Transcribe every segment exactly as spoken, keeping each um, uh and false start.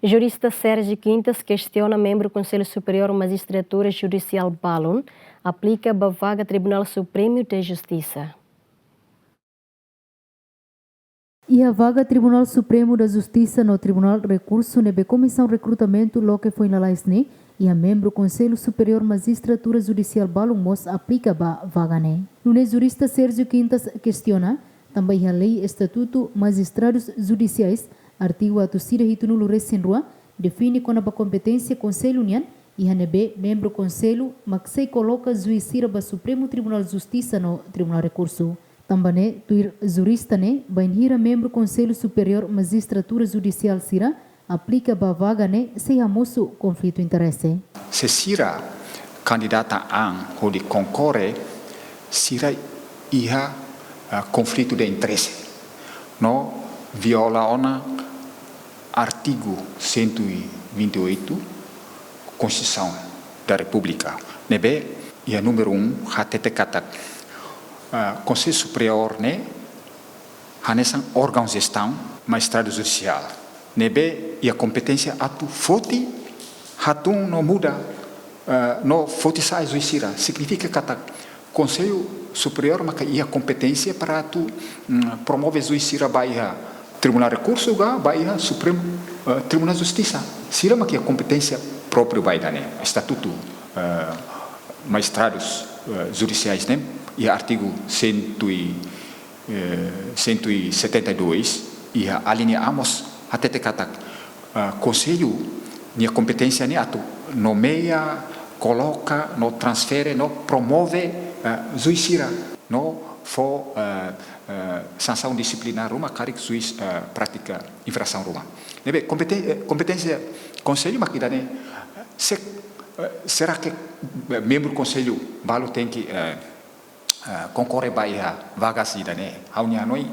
Jurista Sérgio Quintas kestiona membru Konsellu Superiór Majistratura Judisiál balun aplika ba vaga Tribunál Supremu de Justisa. Iha vaga Tribunál Supremu da Justisa no Tribunál Rekursu ne'ebé Komisaun Rekrutamentu loke foin lalais ne'e, iha membru Konsellu Superiór Majistratura Judisiál balun mós aplika ba vaga ne'e. Nune'e jurista Sérgio Quintas kestiona, tanba iha lei estatutu majistradus judisiais, artigu atus ida hitunulu resin rua, define kona-ba kompeténsia konsellu nian, iha ne'ebé membru konsellu mak sei koloka juís sira ba Supremu Tribunál Justisa no Tribunál Rekursu. Tanba ne'e, tuir jurista ne'e, bainhira membru Konsellu Superiór Majistratura Judisiál sira aplika ba vaga ne'e sei hamosu konflitu interese. Se sira kandidata an hodi konkorre, sira iha, ah, konflitu de interese. No viola ona artigu cento e vinte e oito Konstituisaun da Repúblika. Ne'ebé iha númeru um hatete katak, ah, Konsellu Superiór ne'e hanesan órgaun jestaun majistradu judisiál. Ne'ebé iha kompeténsia atu foti, hatún no muda, eh, no foti sa'e juís sira. Signifika katak Konsellu Superiór maka iha kompeténsia para atu, mm, promove juís sira ba iha Tribunál Rekursu ka ba iha Supremu, eh, Tribunál Justisa. Sira maka iha kompeténsia própriu ba ida-ne'e. Estatutu, eh, Majistradus, eh, Judisiais ne'e, iha artigu cento e, eh, cento e setenta e dois, iha alínea A mós hatete katak, eh, Konsellu nia kompeténsia ne'e atu nomeia, koloka, no transfere, no promove, eh, juís sira, no fó, eh, eh, sansaun disiplinár ruma karik juís, eh, pratika infrasaun ruma. Ne'ebé kompeten-, eh, kompeténsia Konsellu mak ida-ne'e, se, eh, será que, eh, membru Konsellu balu tenke, eh, eh, konkorre ba iha vaga ida-ne'e? Ha'u-nia hanoin,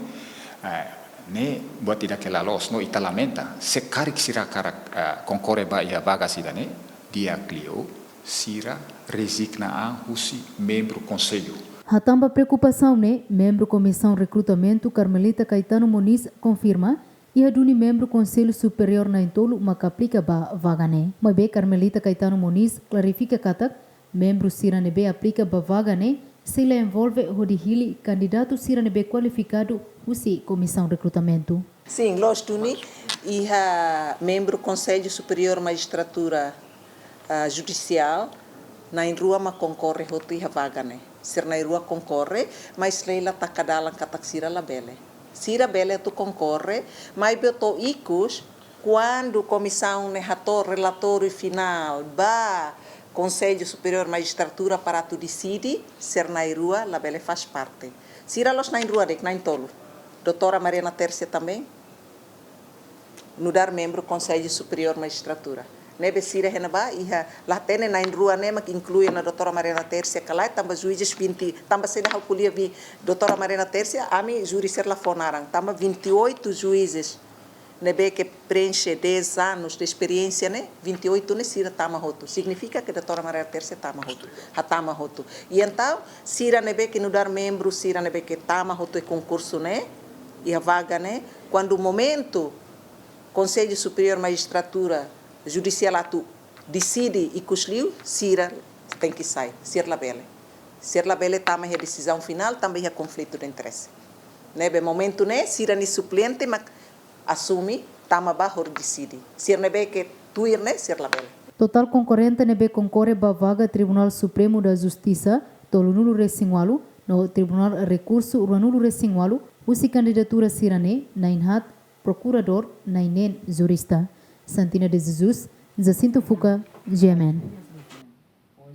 eh, ne'e buat ida ke la loos, no ita lamenta, se karik sira hakarak, eh, konkorre ba iha vaga ida-ne'e, di'ak liu sira rezigna an husi membru Konsellu. Hatán ba preokupasaun ne'e, membru Komisaun Rekrutamentu Carmelita Caetano Moniz konfirma, iha duni membru Konsellu Superiór na'in-tolu maka aplika ba vaga ne'e. Maibé Carmelita Caetano Moniz klarifika katak, membru sira ne'ebé aplika ba vaga ne'e sei la envolve hodi hili kandidatu sira ne'ebé kualifikadu husi Komisaun Rekrutamentu. Sin, loos duni iha membru Konsellu Superiór Majistratura, ah, Judisiál, na'in-rua mak konkorre hotu iha vaga ne'e. Sira na'in-rua konkorre, mais lei la taka dalan katak sira labele. Sira bele atu konkorre, maibé to'o ikus, kuandu komisaun ne'e hato'o relatóriu finál ba Konsellu Superiór Majistratura para atu deside, sira na'in-rua labele faz parte. Sira loos na'in-rua de'it, na'in-tolu. Doutora Mariana Tércia também, nu'udar membru Konsellu Superiór Majistratura. Ne'ebé sira iha ne'ebá, iha, la hatene na'in-rua ne'e mak inklui ona Doutora Mariana Tércia ka lae, tanba juízes vinte, tanba saida ha'u ko'alia vin, Doutora Mariana Tércia, ami júri sira la fó naran, tanba vinte e oito juízes ne'ebé ke preenxe dez anos de experiência ne'e, vinte e oito ne'e sira tama hotu. Signifika ke Doutora Mariana Tércia tama hotu, hatama hotu. I entaun, sira ne'ebé ke nu'udar membru, sira ne'ebé ke tama hotu iha konkursu ne'e, iha vaga ne'e, kuandu momentu Konsellu Superiór Majistratura Judisiál atu deside ikus liu, sira tenke sai, sira labele. Sira labele tama iha desizaun finál, tanba iha konflitu de interese. Ne'ebé momentu ne'e, sira-nia suplente mak asume, tama ba hodi deside. Sira ne'ebé ke tuir ne'e, sira labele. Totál konkorrente ne'ebé konkorre ba vaga Tribunál Supremu da Justisa, tolunulu resin ualu, no Tribunál Rekursu, ruanulu resin ualu, husi kandidatura sira-ne'e, na'in-haat, prokuradór, na'in-neen, jurista. Santina de Jesus, Jacinto Fuca, G M N.